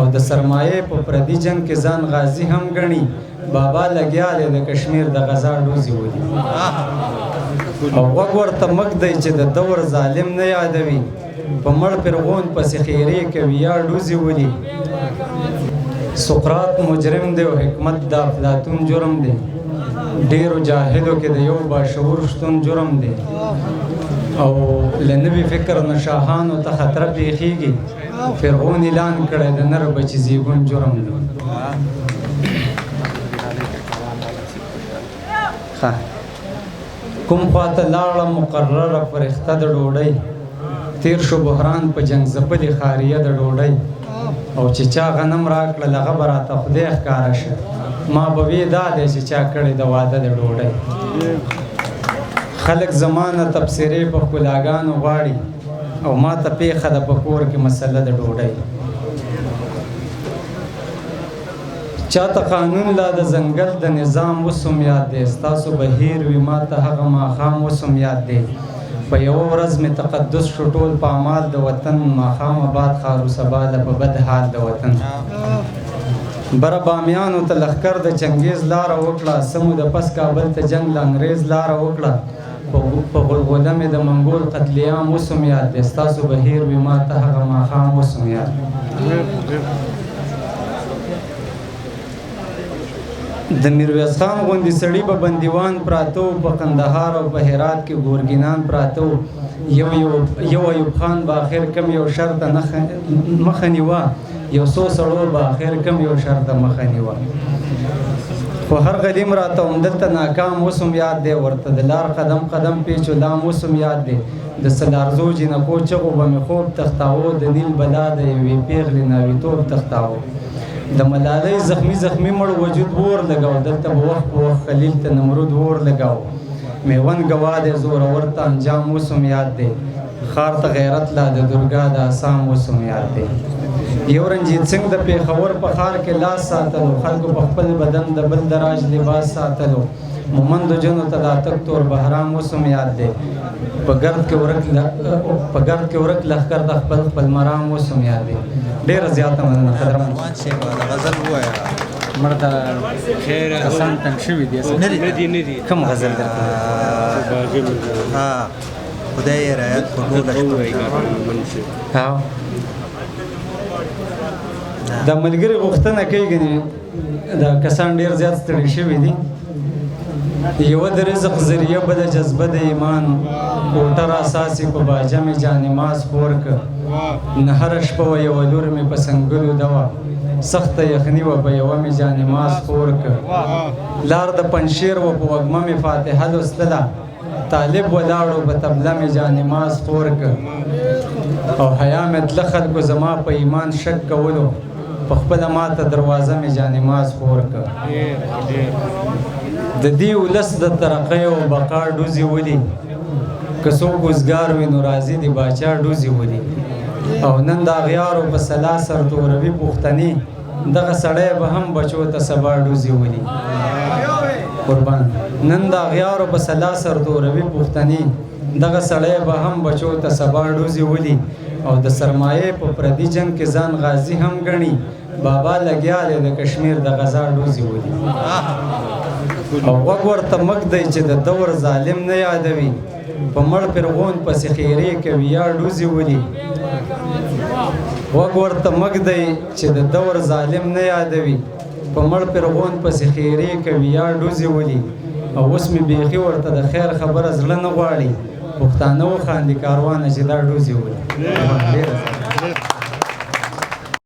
او د سرمایې په پردي جنګ کې ځان غازي هم ګڼي. بابا لګیا دی د کشمیر د غزا ډوزې ولي. او غوږ ورته مږ دی چې د دور ظالم نه یادوي، په مړ فرعون پسې خیرې کوي یا ډوزې ولي. سقراط مجرم دی او حکمت د افلاطون جرم دی، ډیرو جاهلو کې د یو باشعور شتون جرم دی. او له نوي فکر نه شاهانو ته خطر پېښېږي، فرعون اعلان کړی د نر بچي زیږون جرم دی. ښه، کوم خواته لاړه مقرره فرښته د ډوډۍ، تیر شو بحران په جنګ ځپلې ښاریه د ډوډۍ. او چې چا غنم راکړل هغه به راته خدای ښکاره شه، ما به وی دا دی چې چا کړې د واده د ډوډۍ. خلک زمانه تبصرې په ښکلاګانو غواړي، او ما ته پېښه ده په کور کې مسله د ډوډۍ. چاته قانون لا د ځنګل د نظام وسوم یاد دی، ستاسو بهیر وي ما ته هغه ماښام وسوم یاد دی. په یوه ورځ مې تقدس شو ټول پامال د وطن، ماښام آباد ښارو سبا له په بد حال د وطن. بره بامیانو ته لښکر د چنګیز لاره وکړه، څه موده پس کابل ته جنګ له انګریز لاره وکړه. په غلغله مې د منګول قتل عام وسوم یاد دی، ستاسو بهیر وي ما ته هغه ماښام وسوم یاد دی. د میرویس خان غوندې سړي به بندیوان پراته وو، په قندهار او په هرات کې ګورګینان پراته وو. یو یو ایوب خان به اخر کم یو شر ته مخه نیوه، یو څو سړو به اخر کم یو شر ته مخه نیوه. خو هر غلیم راته همدلته ناکام وسوم یاد دی، ورته د لار قدم قدم پیچو لام وسوم یاد دی. د سلارزو جینکو چغو به مې خوب تښتاوه، د نیل بلا د یوې پیغلې ناویتوب تښتاوه. د ملالۍ زخمی زخمی مړ وجود ور لګاو، دلته به وخت په وخت خلیل ته نمرود ور لګاو. میوند ګواه دی زورور ته انجام وسوم یاد دی، ښار ته غیرت لا د درګا د اسام وسوم یاد دی. یو رنجیت سنګ د پېښور په ښار کې لاس ساتلو، خلکو په خپل بدن د بل د راج لباس ساتلو. مومندو جنو ته دا تک تور بهرام وسوم یاد دی، په ګرد کې ورک لښکر د خپل خپل مرام وسوم یاد دی. ډېره زیاته مننه قدرمن غزل ووایه. مرته کسان تنګ شوي دي. نه دي. کوم غزل درته؟ ها، خدای یې رعایت په ټوله شپه. د ملګري غوښتنه کوي، ګنې دا کسان ډېر زیات ستړي شوي دي. یوه د رزق ذریعه بله جذبه د ایمان، کوټه راساسي په باجه مې جانماز خور که. نه هره شپه وه یوه لور مې په سنګلو ده وه، سخته یخني وه په یوه مې جانماز خور که. لار د پنجشیر وه په وږمه مې فاتحه لوستله، طالب ولاړو په تبله مې جانماز خور که. او حیا مې تله خلکو زما په ایمان شک کولو، په خپله ماته دروازه مې جانماز خور که. د دې ولس د ترقۍ او بقا ډوزې ولي، که څوک وزګار وي نو راځي د باچا ډوزې ولي. او نن د اغیارو په سلا سر توروي پښتنې، دغه سړی به هم بچو ته سبا ډوزې ولي. قربان، نن د اغیارو په سلا سر توروي پښتنې، دغه سړی به هم بچو ته سبا ډوزې ولي. او د سرمایې په پردي جنګ کې ځان غازي هم ګڼي، بابا لګیا دی د کشمیر د غزا ډوزې ولي. او غوږ ورته مږ دی چې د دور ظالم نه یادوي، په مړ فرعون پسې خیرې کوي یا ډوزې ولي. غوږ ورته مږ دی چې د دور ظالم نه یادوي، په مړ فرعون پسې خیرې کوي یا ډوزې ولي. او اوس مې بیخي ورته د خیر خبره زړه نه غواړي، پښتانه وخاندي کاروانه چې دا ډوزې ولي. ډېره.